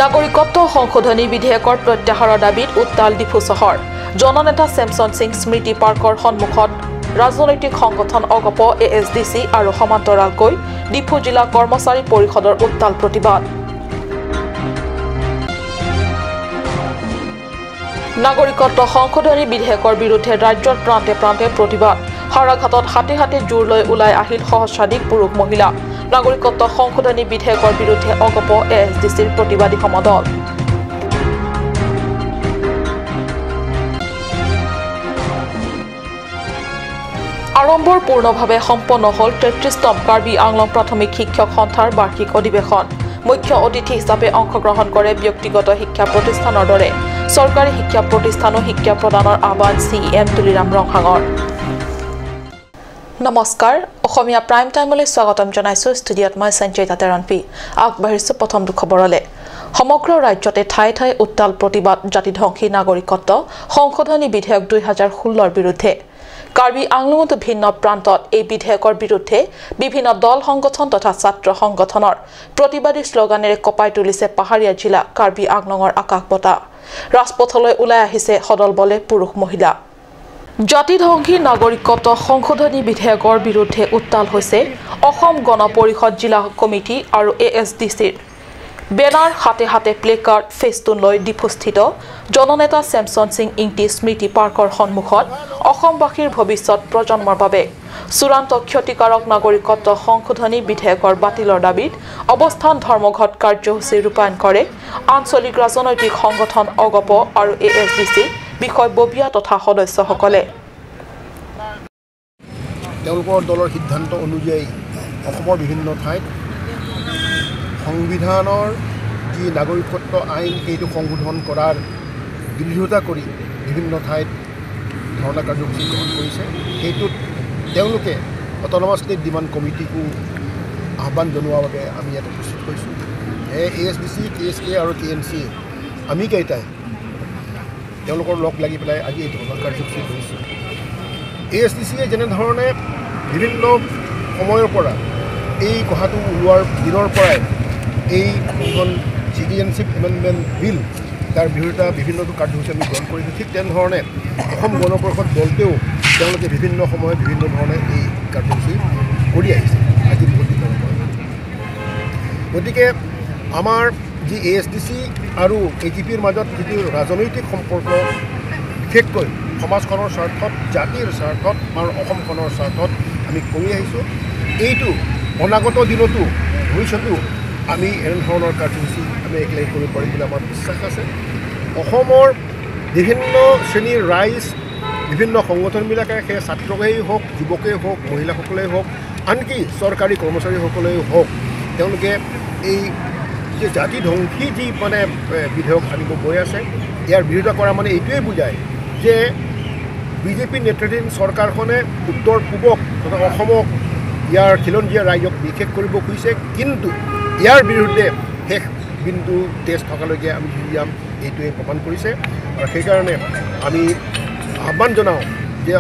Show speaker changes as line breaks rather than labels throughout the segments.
নাগৰিকত্ব সংশোধনী বিধেয়কৰ প্ৰত্যাহাৰৰ দাবীত উত্তাল ডিফু চহৰ। জননেতা চেমছন সিং স্মৃতি পাৰ্কৰ সন্মুখত ৰাজনৈতিক সংগঠন অগপ, এ এছ ডি চি আৰু সমান্তৰালকৈ ডিফু জিলা কৰ্মচাৰী পৰিষদৰ উত্তাল প্ৰতিবাদ। নাগৰিকত্ব সংশোধনী বিধেয়কৰ বিৰুদ্ধে ৰাজ্যৰ প্ৰান্তে প্ৰান্তে প্ৰতিবাদ। হাৰাঘাটত হাতে হাতে জোৰ লৈ ওলাই আহিল সহস্ৰাধিক পুৰুষ মহিলা। নাগৰিকত্ব সংশোধনী বিধেয়কৰ বিৰুদ্ধে অগপ, এ এছ ডি চিৰ প্ৰতিবাদী সমদল। আড়ম্বৰপূৰ্ণভাৱে সম্পন্ন হ'ল 33তম কাৰ্বি আংলং প্ৰাথমিক শিক্ষক সন্থাৰ বাৰ্ষিক অধিৱেশন। মুখ্য অতিথি হিচাপে অংশগ্ৰহণ কৰে ব্যক্তিগত শিক্ষা প্ৰতিষ্ঠানৰ দৰে চৰকাৰী শিক্ষা প্ৰতিষ্ঠানো শিক্ষা প্ৰদানৰ আহ্বান চি ই এম তুলিৰাম ৰংহাঙৰ। নমস্কাৰ, অসমীয়া প্ৰাইম টাইমলৈ স্বাগতম জনাইছোঁ। ষ্টুডিঅ'ত মই সঞ্জয়িতা তেৰণপি। আগবাঢ়িছোঁ প্ৰথমটো খবৰলৈ। সমগ্ৰ ৰাজ্যতে ঠায়ে ঠায়ে উত্তাল প্ৰতিবাদ জাতিধ্বংসী নাগৰিকত্ব সংশোধনী বিধেয়ক 2016ৰ বিৰুদ্ধে। কাৰ্বি আংলঙতো ভিন্ন প্ৰান্তত এই বিধেয়কৰ বিৰুদ্ধে বিভিন্ন দল সংগঠন তথা ছাত্ৰ সংগঠনৰ প্ৰতিবাদী শ্লোগানেৰে কঁপাই তুলিছে পাহাৰীয়া জিলা কাৰ্বি আংলঙৰ আকাশ বতাহ। ৰাজপথলৈ ওলাই আহিছে সদল বলে পুৰুষ মহিলা। জাতিধ্বংসী নাগৰিকত্ব সংশোধনী বিধেয়কৰ বিৰুদ্ধে উত্তাল হৈছে অসম গণ পৰিষদ জিলা কমিটি আৰু এ এছ ডি চিৰ বেনাৰ হাতে হাতে প্লেকাৰ্ড ফেষ্টুন লৈ ডিফুস্থিত জননেতা চেমছন সিং ইংটি স্মৃতি পাৰ্কৰ সন্মুখত অসমবাসীৰ ভৱিষ্যত প্ৰজন্মৰ বাবে চূড়ান্ত ক্ষতিকাৰক নাগৰিকত্ব সংশোধনী বিধেয়কৰ বাতিলৰ দাবীত অৱস্থান ধৰ্মঘট কাৰ্যসূচী ৰূপায়ণ কৰে আঞ্চলিক ৰাজনৈতিক সংগঠন অগপ আৰু এ এছ ডি চি বিষয়ববীয়া তথা সদস্যসকলে।
তেওঁলোকৰ দলৰ সিদ্ধান্ত অনুযায়ী অসমৰ বিভিন্ন ঠাইত সংবিধানৰ যি নাগৰিকত্ব আইন সেইটো সংশোধন কৰাৰ বিৰোধিতা কৰি বিভিন্ন ঠাইত ধৰ্ণা কাৰ্যসূচী গ্ৰহণ কৰিছে। সেইটোত তেওঁলোকে অট'নমাছ ষ্টেট ডিমাণ্ড কমিটিকো আহ্বান জনোৱাৰ বাবে আমি ইয়াত উপস্থিত হৈছোঁ। A S D C, K S K আৰু কে এন চি আমি কেইটাই তেওঁলোকৰ লগ লাগি পেলাই আজি এই ধৰ্ণা কাৰ্যসূচী কৰিছোঁ। এ এছ ডি চিয়ে যেনেধৰণে বিভিন্ন সময়ৰ পৰা এই কথাটো ওলোৱাৰ দিনৰ পৰাই এই যিখন চিটিজেনশ্বিপ এমেণ্ডমেণ্ট বিল তাৰ বিৰোধিতা বিভিন্ন কাৰ্যসূচী আমি গ্ৰহণ কৰিছোঁ, ঠিক তেনেধৰণে অসম গণ পৰিষদ দলটোৱেও তেওঁলোকে বিভিন্ন সময়ত বিভিন্ন ধৰণে এই কাৰ্যসূচী কৰি আহিছে আজি বহুত দিনৰ পৰা। গতিকে আমাৰ যি এ এছ ডি চি আৰু এ জি পিৰ মাজত যিটো ৰাজনৈতিক সম্পৰ্ক, বিশেষকৈ সমাজখনৰ স্বাৰ্থত, জাতিৰ স্বাৰ্থত, আমাৰ অসমখনৰ স্বাৰ্থত আমি কৰি আহিছোঁ। এইটো অনাগত দিনতো ভৱিষ্যতেও আমি এনেধৰণৰ কাৰ্যসূচী আমি একেলগে কৰিব পাৰিম বুলি আমাৰ বিশ্বাস আছে। অসমৰ বিভিন্ন শ্ৰেণীৰ ৰাইজ, বিভিন্ন সংগঠনবিলাকে, সেই ছাত্ৰকেই হওক, যুৱকেই হওক, মহিলাসকলেই হওক, আনকি চৰকাৰী কৰ্মচাৰীসকলেই হওক, তেওঁলোকে এই যে জাতিধ্বংসী যি মানে বিধেয়ক আনিব গৈ আছে ইয়াৰ বিৰোধিতা কৰা মানে এইটোৱেই বুজায় যে বিজেপি নেতৃত্বাধীন চৰকাৰখনে উত্তৰ পূবক তথা অসমক, ইয়াৰ খিলঞ্জীয়া ৰাইজক বিশেষ কৰিব খুজিছে। কিন্তু ইয়াৰ বিৰুদ্ধে শেষ বিন্দু তেজ থকালৈকে আমি যুঁজি যাম, এইটোৱে প্ৰমাণ কৰিছে। আৰু সেইকাৰণে আমি আহ্বান জনাওঁ যে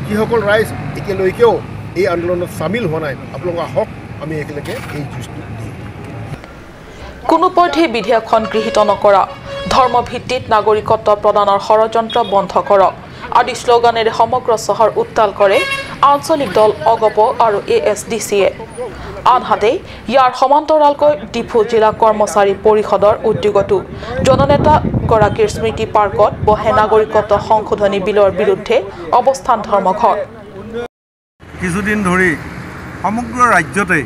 যিসকল ৰাইজ এতিয়ালৈকেও এই আন্দোলনত চামিল হোৱা নাই, আপোনালোক আহক, আমি একেলগে এই যুঁজটো দিম।
কোনোপধ্যেই বিধেয়কখন গৃহীত নকৰা, ধৰ্মভিত্তিত নাগৰিকত্ব প্ৰদানৰ ষড়যন্ত্ৰ বন্ধ কৰক আদি শ্লোগানেৰে সমগ্ৰ চহৰ উত্তাল কৰে আঞ্চলিক দল অগপ আৰু এ এছ ডি চিয়ে। আনহাতে ইয়াৰ সমান্তৰালকৈ ডিফু জিলা কৰ্মচাৰী পৰিষদৰ উদ্যোগতো জননেতাগৰাকীৰ স্মৃতি পাৰ্কত বহে নাগৰিকত্ব সংশোধনী বিলৰ বিৰুদ্ধে অৱস্থান ধৰ্মঘট।
কিছুদিন ধৰি সমগ্ৰ ৰাজ্যতে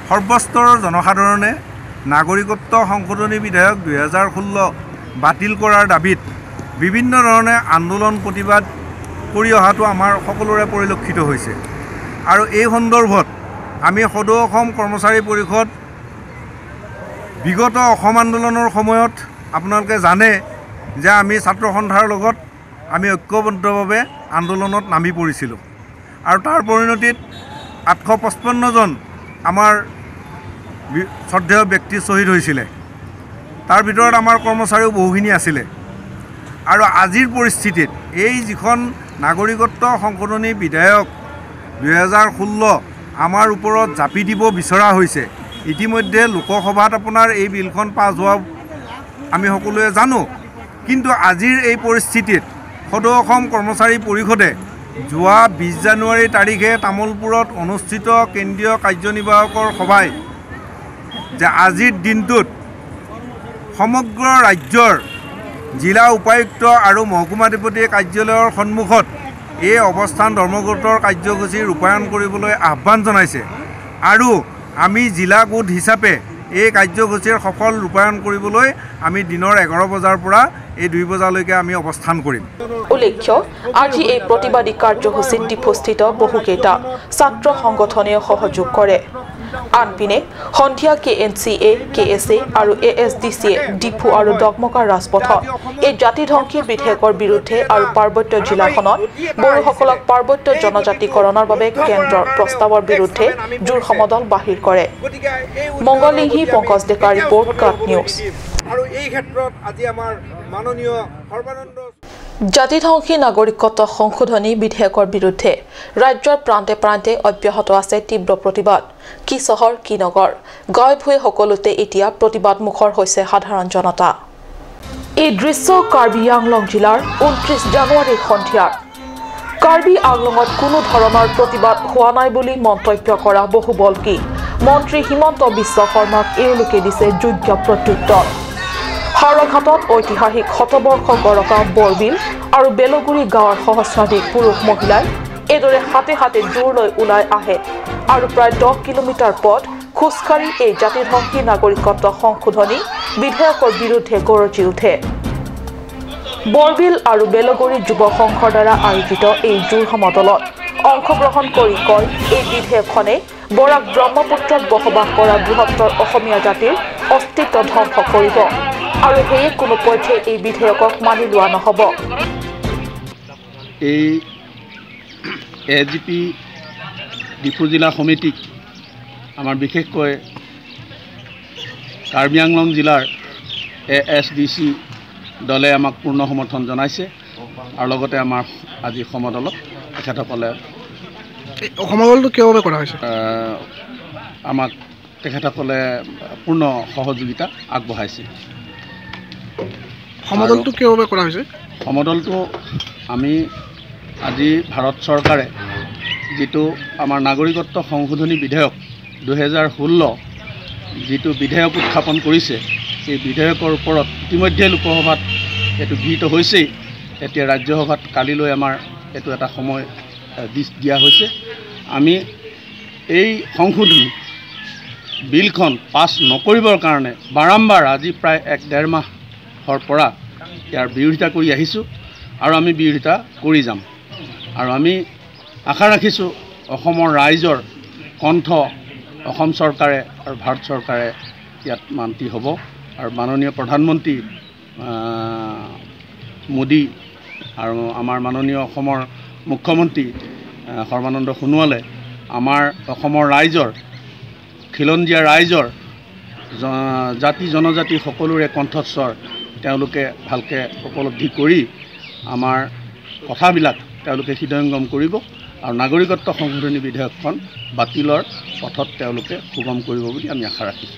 সৰ্বস্তৰৰ জনসাধাৰণে নাগৰিকত্ব সংশোধনী বিধেয়ক 2016 বাতিল কৰাৰ দাবীত বিভিন্ন ধৰণে আন্দোলন প্ৰতিবাদ কৰি অহাটো আমাৰ সকলোৰে পৰিলক্ষিত হৈছে। আৰু এই সন্দৰ্ভত আমি সদৌ অসম কৰ্মচাৰী পৰিষদ বিগত অসম আন্দোলনৰ সময়ত আপোনালোকে জানে যে আমি ছাত্ৰ সন্থাৰ লগত আমি ঐক্যবদ্ধভাৱে আন্দোলনত নামি পৰিছিলোঁ আৰু তাৰ পৰিণতিত 855জন আমাৰ শ্ৰদ্ধেয় ব্যক্তি শ্বহীদ হৈছিলে। তাৰ ভিতৰত আমাৰ কৰ্মচাৰীও বহুখিনি আছিলে। আৰু আজিৰ পৰিস্থিতিত এই যিখন নাগৰিকত্ব সংশোধনী বিধেয়ক 2016 আমাৰ ওপৰত জাপি দিব বিচৰা হৈছে, ইতিমধ্যে লোকসভাত আপোনাৰ এই বিলখন পাছ হোৱা আমি সকলোৱে জানো। কিন্তু আজিৰ এই পৰিস্থিতিত সদৌ অসম কৰ্মচাৰী পৰিষদে যোৱা 20 জানুৱাৰী তাৰিখে তামোলপুৰত অনুষ্ঠিত কেন্দ্ৰীয় কাৰ্যনিৰ্বাহকৰ সভাই যে আজিৰ দিনটোত সমগ্ৰ ৰাজ্যৰ জিলা উপায়ুক্ত আৰু মহকুমাধিপতি কাৰ্যালয়ৰ সন্মুখত এই অৱস্থান ধৰ্মঘটৰ কাৰ্যসূচী ৰূপায়ণ কৰিবলৈ আহ্বান জনাইছে আৰু আমি জিলা গোট হিচাপে এই কাৰ্যসূচীৰ সফল ৰূপায়ণ কৰিবলৈ আমি দিনৰ 11 বজাৰ পৰা এই 2 বজালৈকে আমি অৱস্থান কৰিম।
উল্লেখ্য আজি এই প্ৰতিবাদী কাৰ্যসূচীত ডিফুস্থিত বহুকেইটা ছাত্ৰ সংগঠনেও সহযোগ কৰে। আনপিনে সন্ধিয়া K N C A, K S A আৰু এ এছ ডি চিয়ে ডিফু আৰু দগমকা ৰাজপথত এই জাতিধ্বংসী বিধেয়কৰ বিৰুদ্ধে আৰু পাৰ্বত্য জিলাখনত বড়োসকলক পাৰ্বত্য জনজাতিকৰণৰ বাবে কেন্দ্ৰৰ প্ৰস্তাৱৰ বিৰুদ্ধে জোৰ সমদল বাহিৰ কৰে। মংগলিংহী পংকজ ডেকাৰ ৰিপৰ্ট, কাট নিউজ।
আৰু এই ক্ষেত্ৰত আজি আমাৰ মাননীয় সৰ্বানন্দ
জাতিধ্বংসী নাগৰিকত্ব সংশোধনী বিধেয়কৰ বিৰুদ্ধে ৰাজ্যৰ প্ৰান্তে প্ৰান্তে অব্যাহত আছে তীব্ৰ প্ৰতিবাদ। কি চহৰ কি নগৰ, গাঁৱে ভূঞে সকলোতে এতিয়া প্ৰতিবাদ মুখৰ হৈছে সাধাৰণ জনতা। এই দৃশ্য কাৰ্বি আংলং জিলাৰ 29 জানুৱাৰীৰ সন্ধিয়াৰ। কাৰ্বি আংলঙত কোনো ধৰণৰ প্ৰতিবাদ হোৱা নাই বুলি মন্তব্য কৰা বহু বলকি মন্ত্ৰী হিমন্ত বিশ্ব শৰ্মাক এওঁলোকে দিছে যোগ্য প্ৰত্যুত্তৰ। হাওৰাঘাটত ঐতিহাসিক শতবৰ্ষ গৰকা বৰবিল আৰু বেলগুৰি গাঁৱৰ সহস্ৰাধিক পুৰুষ মহিলাই এইদৰে হাতে হাতে জোৰ লৈ ওলাই আহে আৰু প্ৰায় 10 কিলোমিটাৰ পথ খোজকাঢ়ি এই জাতিধ্বংসী নাগৰিকত্ব সংশোধনী বিধেয়কৰ বিৰুদ্ধে গৰজি উঠে। বৰবিল আৰু বেলগুৰি যুৱ সংঘৰ দ্বাৰা আয়োজিত এই জোৰ সমদলত অংশগ্ৰহণ কৰি কয়, এই বিধেয়কখনে বৰাক ব্ৰহ্মপুত্ৰত বসবাস কৰা বৃহত্তৰ অসমীয়া জাতিৰ অস্তিত্ব ধ্বংস কৰিব আৰু সেয়ে কোনো পধ্যে এই বিধেয়কক মানি লোৱা নহ'ব।
এই এ জি পি ডিফু জিলা সমিতিক আমাৰ বিশেষকৈ কাৰ্বি আংলং জিলাৰ এ এছ ডি চি দলে আমাক পূৰ্ণ সমৰ্থন জনাইছে আৰু লগতে আমাৰ আজি সমদলত তেখেতসকলে
সমদলটো কিয় বাবে কৰা হৈছে
আমাক তেখেতসকলে পূৰ্ণ সহযোগিতা আগবঢ়াইছে।
সমদলটো কিয় বাবে কৰা হৈছে?
সমদলটো আমি আজি ভাৰত চৰকাৰে যিটো আমাৰ নাগৰিকত্ব সংশোধনী বিধেয়ক 2016 যিটো বিধেয়ক উত্থাপন কৰিছে, এই বিধেয়কৰ ওপৰত ইতিমধ্যে লোকসভাত এইটো গৃহীত হৈছেই। এতিয়া ৰাজ্যসভাত কালিলৈ আমাৰ এইটো এটা সময় দিয়া হৈছে। আমি এই সংশোধনী বিলখন পাছ নকৰিবৰ কাৰণে বাৰম্বাৰ আজি প্ৰায় 1-1.5 মাহৰ পৰা ইয়াৰ বিৰোধিতা কৰি আহিছোঁ আৰু আমি বিৰোধিতা কৰি যাম। আৰু আমি আশা ৰাখিছোঁ অসমৰ ৰাইজৰ কণ্ঠ অসম চৰকাৰে আৰু ভাৰত চৰকাৰে ইয়াত মান্তি হ'ব আৰু মাননীয় প্ৰধানমন্ত্ৰী মোদী আৰু আমাৰ মাননীয় অসমৰ মুখ্যমন্ত্ৰী সৰ্বানন্দ সোণোৱালে আমাৰ অসমৰ ৰাইজৰ খিলঞ্জীয়া ৰাইজৰ জাতি জনজাতি সকলোৰে কণ্ঠস্বৰ তেওঁলোকে ভালকৈ উপলব্ধি কৰি আমাৰ কথাবিলাক তেওঁলোকে হৃদয়ংগম কৰিব আৰু নাগৰিকত্ব সংশোধনী বিধেয়কখন বাতিলৰ পথত তেওঁলোকে সুগম কৰিব বুলি আমি আশা ৰাখিছোঁ।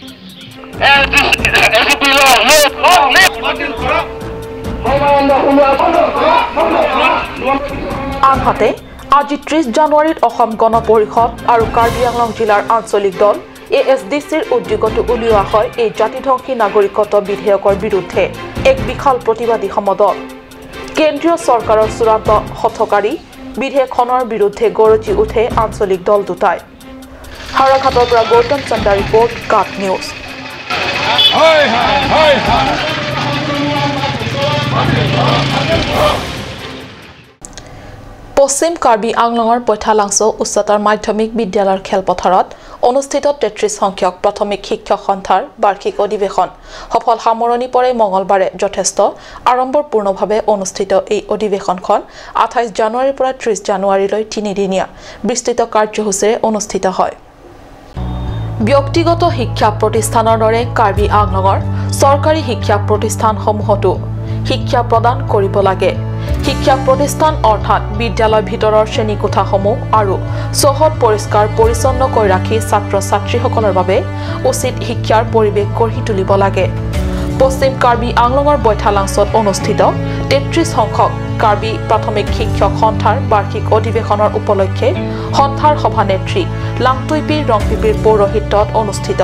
আনহাতে আজি 30 জানুৱাৰীত অসম গণ পৰিষদ আৰু কাৰ্বি আংলং জিলাৰ আঞ্চলিক দল এ এছ ডি চিৰ উদ্যোগত উলিওৱা হয় এই জাতিধ্বংসী নাগৰিকত্ব বিধেয়কৰ বিৰুদ্ধে এক বিশাল প্ৰতিবাদী সমদল। কেন্দ্ৰীয় চৰকাৰৰ চূড়ান্ত হঠকাৰী বিধেয়কখনৰ বিৰুদ্ধে গৰজি উঠে আঞ্চলিক দল দুটাই। হাওৰাঘাটৰ পৰা গৌতম চন্দ্ৰাৰ ৰিপৰ্ট, কাট নিউজ। পশ্চিম কাৰ্বি আংলঙৰ পৈঠালাংছ উচ্চতৰ মাধ্যমিক বিদ্যালয়ৰ খেলপথাৰত অনুষ্ঠিত 33 সংখ্যক প্ৰাথমিক শিক্ষক সন্থাৰ বাৰ্ষিক অধিৱেশন সফল সামৰণি পৰে মঙলবাৰে। যথেষ্ট আড়ম্বৰপূৰ্ণভাৱে অনুষ্ঠিত এই অধিৱেশনখন 28 জানুৱাৰীৰ পৰা 30 জানুৱাৰীলৈ তিনিদিনীয়া বিস্তৃত কাৰ্যসূচীৰে অনুষ্ঠিত হয়। ব্যক্তিগত শিক্ষা প্ৰতিষ্ঠানৰ দৰে কাৰ্বি আংলঙৰ চৰকাৰী শিক্ষা প্ৰতিষ্ঠানসমূহতো শিক্ষা প্ৰদান কৰিব লাগে। শিক্ষা প্ৰতিষ্ঠান অৰ্থাৎ বিদ্যালয় ভিতৰৰ শ্ৰেণীকোঠাসমূহ আৰু চৌহদ পৰিষ্কাৰ পৰিচ্ছন্নকৈ ৰাখি ছাত্ৰ ছাত্ৰীসকলৰ বাবে উচিত শিক্ষাৰ পৰিৱেশ গঢ়ি তুলিব লাগে। পশ্চিম কাৰ্বি আংলঙৰ বৈঠালাংছত অনুষ্ঠিত 33 সংখ্যক কাৰ্বি প্ৰাথমিক শিক্ষক সন্থাৰ বাৰ্ষিক অধিৱেশনৰ উপলক্ষে সন্থাৰ সভানেত্ৰী লাংটুইপি ৰংপিপিৰ পৌৰোহিত্যত অনুষ্ঠিত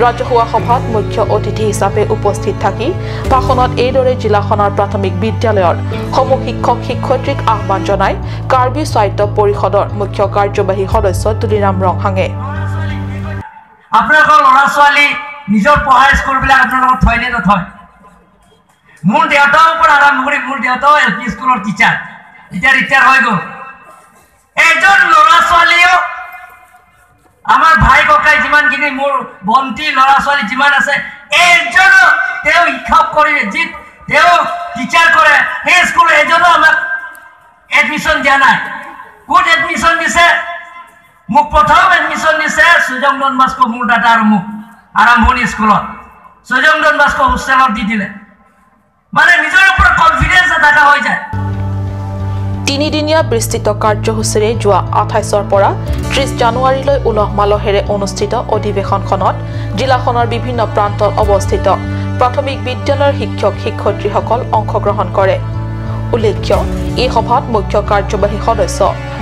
ৰাজহুৱা সভাত মুখ্য অতিথি হিচাপে উপস্থিত থাকি ভাষণত এইদৰে জিলাখনৰ প্ৰাথমিক বিদ্যালয়ৰ সমূহ শিক্ষক শিক্ষয়িত্ৰীক আহ্বান জনাই কাৰ্বি স্বায়ত্ত পৰিষদৰ মুখ্য কাৰ্যবাহী সদস্য তুলিৰাম ৰংহাঙে।
আপোনালোকৰ ল'ৰা ছোৱালী নিজৰ পঢ়া স্কুলবিলাক আপোনালোকৰ থয়নে নথয়? মোৰ দেউতাৰ পৰা আৰম্ভ কৰি মোৰ দেউতাও এল পি স্কুলৰ টিচাৰ, এতিয়া ৰিটায়াৰ হৈ গ'ল। এজন ল'ৰা ছোৱালীও আমাৰ ভাই ককাই যিমানখিনি মোৰ ভণ্টি ল'ৰা ছোৱালী যিমান আছে, এজনো তেওঁ শিক্ষক কৰি যি তেওঁ টিচাৰ কৰে সেই স্কুলত এজনো আমাক এডমিশ্যন দিয়া নাই। ক'ত এডমিশ্যন দিছে? মোক প্ৰথম এডমিশ্যন দিছে সুজং ডন বাস্কো, মোৰ দাদা আৰু মোক আৰম্ভণি স্কুলত সুজং ডন বাস্কো হোষ্টেলত দি দিলে। মানে নিজৰ ওপৰত কনফিডেন্স নাথাকা হৈ যায়।
তিনিদিনীয়া বিস্তৃত কাৰ্যসূচীৰে যোৱা 28ৰ পৰা 30 জানুৱাৰীলৈ উলহ মালহেৰে অনুষ্ঠিত অধিৱেশনখনত জিলাখনৰ বিভিন্ন প্ৰান্তত অৱস্থিত প্ৰাথমিক বিদ্যালয়ৰ শিক্ষক শিক্ষয়িত্ৰীসকল অংশগ্ৰহণ কৰে। উল্লেখ্য, এই সভাত মুখ্য কাৰ্যবাহী সদস্য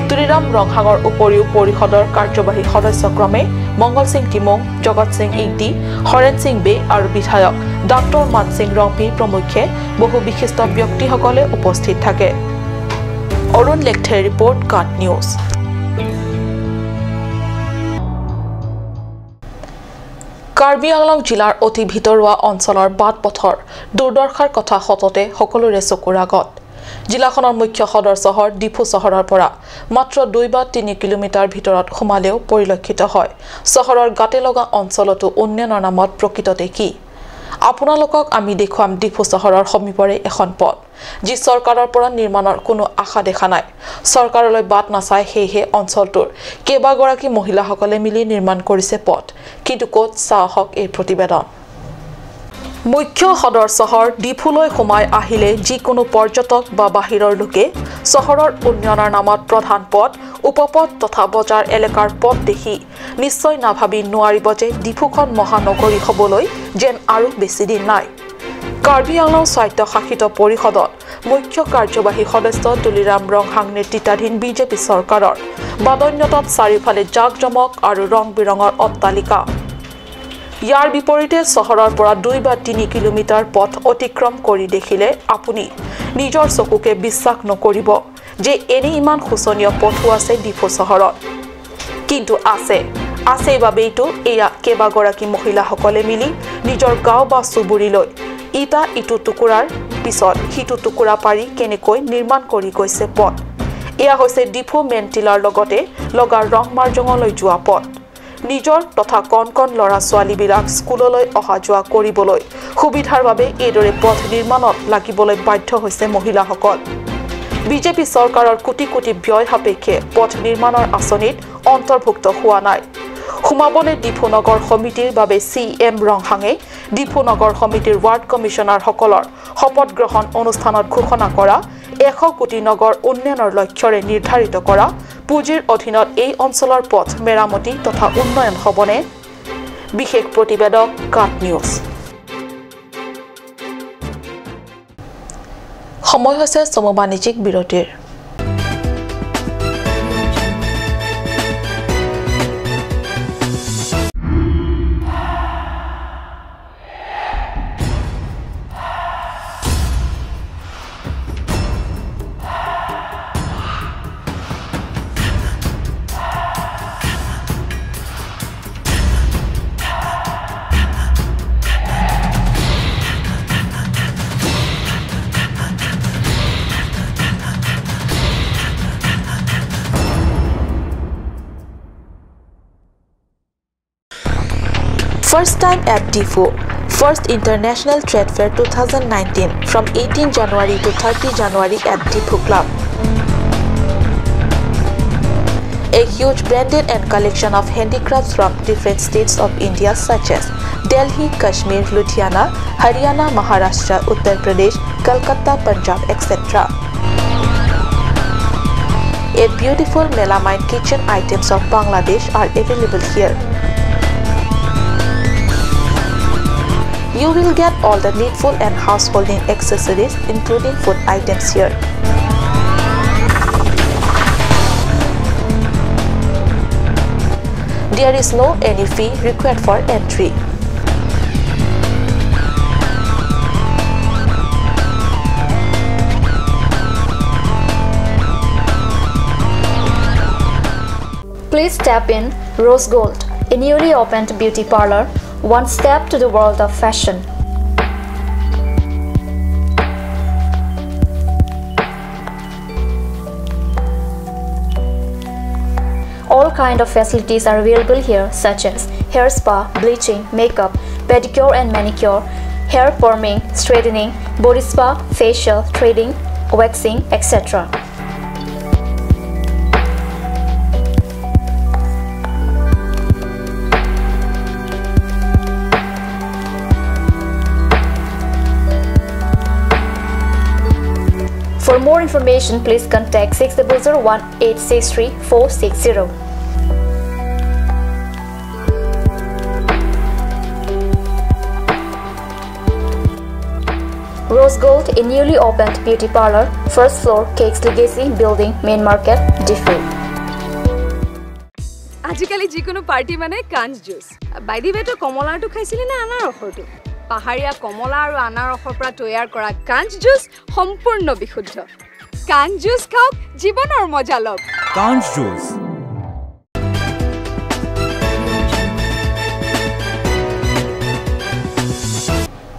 তুলিৰাম ৰংহাঙৰ উপৰিও পৰিষদৰ কাৰ্যবাহী সদস্য ক্ৰমে মংগল সিং টিমং, জগত সিং ইংটি, হৰেণ সিং বে আৰু বিধায়ক ডাক্তৰ মানসিং ৰংপি প্ৰমুখ্যে বহু বিশিষ্ট ব্যক্তিসকলে উপস্থিত থাকে। অৰুণ লেখথেৰ ৰিপৰ্ট, কাট নিউজ। কাৰ্বি আংলং জিলাৰ অতি ভিতৰুৱা অঞ্চলৰ বাট পথৰ দুৰ্দশাৰ কথা সততে সকলোৰে চকুৰ আগত। জিলাখনৰ মুখ্য সদৰ চহৰ ডিফু চহৰৰ পৰা মাত্ৰ 2 বা 3 কিলোমিটাৰ ভিতৰত সোমালেও পৰিলক্ষিত হয় চহৰৰ গাতে লগা অঞ্চলতো উন্নয়নৰ নামত প্ৰকৃততে কি। আপোনালোকক আমি দেখুৱাম ডিফু চহৰৰ সমীপৰে এখন পথ, যি চৰকাৰৰ পৰা নিৰ্মাণৰ কোনো আশা দেখা নাই। চৰকাৰলৈ বাট নাচাই সেয়েহে অঞ্চলটোৰ কেইবাগৰাকী মহিলাসকলে মিলি নিৰ্মাণ কৰিছে পথ। কিন্তু ক'ত, চাহক এই প্ৰতিবেদন। মুখ্য সদৰ চহৰ ডিফুলৈ সোমাই আহিলে যিকোনো পৰ্যটক বা বাহিৰৰ লোকে চহৰৰ উন্নয়নৰ নামত প্ৰধান পথ, উপপথ তথা বজাৰ এলেকাৰ পথ দেখি নিশ্চয় নাভাবি নোৱাৰিব যে ডিফুখন মহানগৰী হ'বলৈ যেন আৰু বেছিদিন নাই। কাৰ্বি আংলং স্বায়ত্তশাসিত পৰিষদত মুখ্য কাৰ্যবাহী সদস্য তুলিৰাম ৰংহাং নেতৃত্বাধীন বিজেপি চৰকাৰৰ বাদন্যতাত চাৰিওফালে জাক জমক আৰু ৰং বিৰঙৰ অট্টালিকা। ইয়াৰ বিপৰীতে চহৰৰ পৰা 2 বা 3 কিলোমিটাৰ পথ অতিক্ৰম কৰি দেখিলে আপুনি নিজৰ চকুকে বিশ্বাস নকৰিব যে এনে ইমান শোচনীয় পথো আছে ডিফু চহৰত। কিন্তু আছে, আছে বাবেইতো এয়া কেইবাগৰাকী মহিলাসকলে মিলি নিজৰ গাঁও বা চুবুৰীলৈ ইটা ইটো টুকুৰাৰ পিছত সিটো টুকুৰা পাৰি কেনেকৈ নিৰ্মাণ কৰি গৈছে পথ। এয়া হৈছে ডিফু মেনটিলাৰ লগতে লগা ৰংমাৰজঙলৈ যোৱা পথ। নিজৰ তথা কণ কণ ল'ৰা ছোৱালীবিলাক স্কুললৈ অহা যোৱা কৰিবলৈ সুবিধাৰ বাবে এইদৰে পথ নিৰ্মাণত লাগিবলৈ বাধ্য হৈছে মহিলাসকল। বিজেপি চৰকাৰৰ কোটি কোটি ব্যয় সাপেক্ষে পথ নিৰ্মাণৰ আঁচনিত অন্তৰ্ভুক্ত হোৱা নাই। সোমাবনে ডিফু নগৰ সমিতিৰ বাবে চি এম ৰংহাঙে ডিফু নগৰ সমিতিৰ ৱাৰ্ড কমিছনাৰসকলৰ শপত গ্ৰহণ অনুষ্ঠানত ঘোষণা কৰা 100 কোটি নগৰ উন্নয়নৰ লক্ষ্যৰে নিৰ্ধাৰিত কৰা পুঁজিৰ অধীনত এই অঞ্চলৰ পথ মেৰামতি তথা উন্নয়ন হ'বনে? বিশেষ প্ৰতিবেদক, কাট নিউজ। সময় হৈছে চমু বাণিজ্যিক বিৰতিৰ। First time at Diphu, First International Trade Fair 2019 from 18 January to 30 January at Diphu Club. A huge branded and collection of handicrafts from different states of India such as Delhi, Kashmir, Ludhiana, Haryana, Maharashtra, Uttar Pradesh, Calcutta, Punjab, etc. A beautiful melamine kitchen items of Bangladesh are available here. You will get all the needful and householding accessories including food items here. There is no any fee required for entry.
Please step in Rose Gold, a newly opened beauty parlor, one step to the world of fashion. All kind of facilities are available here, such as hair spa, bleaching, makeup, pedicure and manicure, hair perming, straightening, body spa, facial, threading, waxing, etc. For more information, please contact 6001 863 460. Rose Gold, a newly opened beauty parlor, first floor, Cakes Legacy Building, Main Market, Diffu.
আজিকালি যিকোনো party মানে কাঞ্চ juice. By the ৱে, তই কমলাৰটো খাইছিলি নে আনাৰসৰটো? পাহাৰীয়া কমলা আৰু আনাৰসৰ পৰা তৈয়াৰ কৰা কাঞ্চ জুচ সম্পূৰ্ণ বিশুদ্ধ। কাঞ্চ জুচ খাওক, জীৱনৰ মজা লওক।
কাঞ্চ জুচ।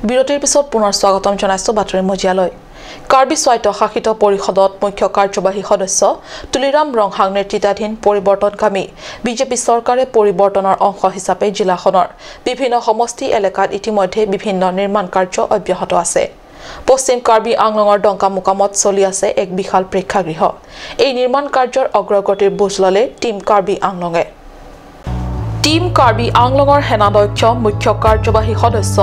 বিৰতিৰ পিছত পুনৰ স্বাগতম জনাইছো বাতৰি মজিয়ালৈ। কাৰ্বি স্বায়ত্ত শাসিত পৰিষদত মুখ্য কাৰ্যবাহী সদস্য তুলিৰাম ৰংহাং নেতৃত্বাধীন পৰিৱৰ্তনকামী বিজেপি চৰকাৰে পৰিৱৰ্তনৰ অংশ হিচাপে জিলাখনৰ বিভিন্ন সমষ্টি এলেকাত ইতিমধ্যে বিভিন্ন নিৰ্মাণ কাৰ্য অব্যাহত আছে। পশ্চিম কাৰ্বি আংলঙৰ ডংকা মুকামত চলি আছে এক বিশাল প্ৰেক্ষাগৃহ। এই নিৰ্মাণ কাৰ্যৰ অগ্ৰগতিৰ বুজ ল'লে টীম কাৰ্বি আংলঙে। টীম কাৰ্বি আংলঙৰ সেনাধ্যক্ষ মুখ্য কাৰ্যবাহী সদস্য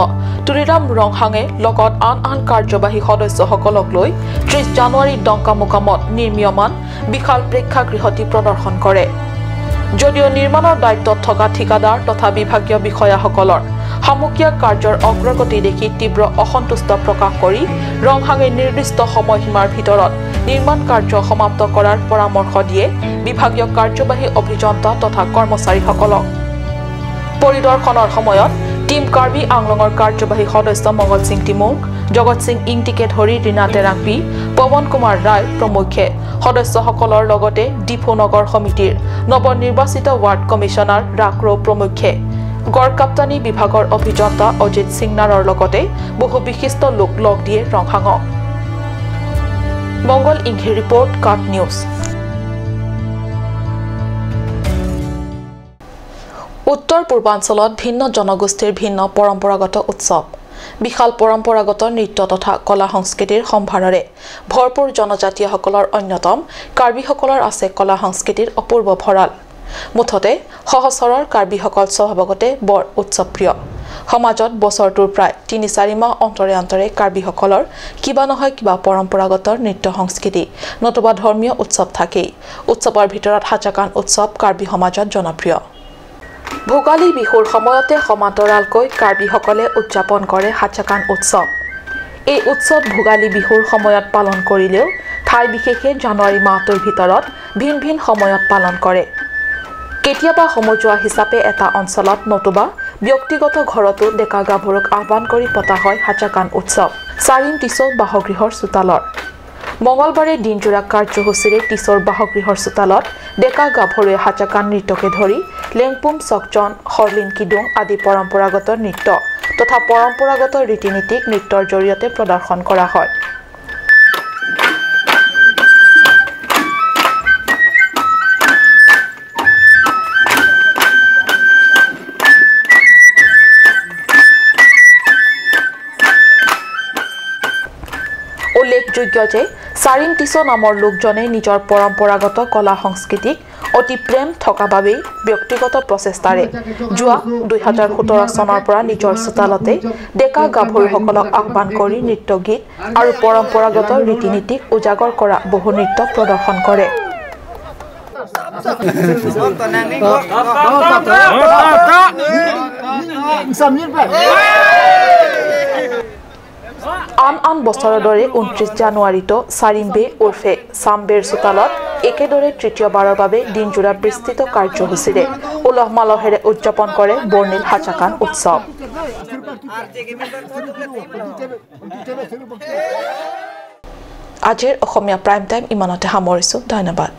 তুলিৰাম ৰংহাঙে লগত আন আন কাৰ্যবাহী সদস্যসকলক লৈ 30 জানুৱাৰী ডংকা মুকামত নিৰ্মীয়মান বিশাল প্ৰেক্ষাগৃহটি প্ৰদৰ্শন কৰে। যদিও নিৰ্মাণৰ দায়িত্বত থকা ঠিকাদাৰ তথা বিভাগীয় বিষয়াসকলৰ শামুকীয়া কাৰ্যৰ অগ্ৰগতি দেখি তীব্ৰ অসন্তুষ্ট প্ৰকাশ কৰি ৰংহাঙে নিৰ্দিষ্ট সময়সীমাৰ ভিতৰত নিৰ্মাণ কাৰ্য সমাপ্ত কৰাৰ পৰামৰ্শ দিয়ে বিভাগীয় কাৰ্যবাহী অভিযন্তা তথা কৰ্মচাৰীসকলক। পৰিদৰ্শনৰ সময়ত টীম কাৰ্বি আংলঙৰ কাৰ্যবাহী সদস্য মংগল সিং টিমুং, জগত সিং ইংটিকে ধৰি ৰীণা তেৰাংপি, পৱন কুমাৰ ৰায় প্ৰমুখ্যে সদস্যসকলৰ লগতে ডিফু নগৰ সমিতিৰ নৱনিৰ্বাচিত ৱাৰ্ড কমিছনাৰ ৰাক্ৰ প্ৰমুখ্যে গড়কাপ্তানি বিভাগৰ অভিযন্তা অজিত সিংনাৰৰ লগতে বহু বিশিষ্ট লোক লগ দিয়ে ৰংহাঙক। মংগল ইংহি ৰিপৰ্ট, কাট নিউজ। উত্তৰ পূৰ্বাঞ্চলত ভিন্ন জনগোষ্ঠীৰ ভিন্ন পৰম্পৰাগত উৎসৱ, বিশাল পৰম্পৰাগত নৃত্য তথা কলা সংস্কৃতিৰ সম্ভাৰেৰে ভৰপূৰ জনজাতীয়সকলৰ অন্যতম কাৰ্বিসকলৰ আছে কলা সংস্কৃতিৰ অপূৰ্ব ভঁৰাল। মুঠতে সহচৰৰ কাৰ্বিসকল স্বভাৱগতে বৰ উৎসৱপ্ৰিয়। সমাজত বছৰটোৰ প্ৰায় 3-4 মাহ অন্তৰে অন্তৰে কাৰ্বিসকলৰ কিবা নহয় কিবা পৰম্পৰাগত নৃত্য সংস্কৃতি নতুবা ধৰ্মীয় উৎসৱ থাকেই। উৎসৱৰ ভিতৰত হাচাকান উৎসৱ কাৰ্বি সমাজত জনপ্ৰিয়। ভোগালী বিহুৰ সময়তে সমান্তৰালকৈ কাৰ্বিসকলে উদযাপন কৰে হাচাকান উৎসৱ। এই উৎসৱ ভোগালী বিহুৰ সময়ত পালন কৰিলেও ঠাই বিশেষে জানুৱাৰী মাহটোৰ ভিতৰত ভিন ভিন সময়ত পালন কৰে। কেতিয়াবা সমজুৱা হিচাপে এটা অঞ্চলত নতুবা ব্যক্তিগত ঘৰতো ডেকা গাভৰুক আহ্বান কৰি পতা হয় হাচাকান উৎসৱ। চাৰিম টিছৌ বাসগৃহৰ চোতালৰ মঙলবাৰে দিনজোৰা কাৰ্যসূচীৰে টিছৌৰ বাসগৃহৰ চোতালত ডেকা গাভৰুৱে হাচাকান নৃত্যকে ধৰি লেংপুম, চকচন, হৰলিন কিডুং আদি পৰম্পৰাগত নৃত্য তথা পৰম্পৰাগত ৰীতি নীতিক নৃত্যৰ জৰিয়তে প্ৰদৰ্শন কৰা হয়। উল্লেখযোগ্য যে চাৰিম টিছ' নামৰ লোকজনে নিজৰ পৰম্পৰাগত কলা সংস্কৃতিক অতি প্ৰেম থকা বাবেই ব্যক্তিগত প্ৰচেষ্টাৰে যোৱা 2017 চনৰ পৰা নিজৰ চোতালতে ডেকা গাভৰুসকলক আহ্বান কৰি নৃত্য গীত আৰু পৰম্পৰাগত ৰীতি নীতিক উজাগৰ কৰা বহু নৃত্য প্ৰদৰ্শন কৰে। আন আন বছৰৰ দৰে 29 জানুৱাৰীতো চাৰিম্বে ওৰফে চাম্বেৰ চোতালত একেদৰে তৃতীয়বাৰৰ বাবে দিনজোৰা বিস্তৃত কাৰ্যসূচীৰে উলহ মালহেৰে উদযাপন কৰে বৰ্ণিল হাচাকান উৎসৱ। আজিৰ অসমীয়া প্ৰাইম টাইম ইমানতে সামৰিছোঁ। ধন্যবাদ।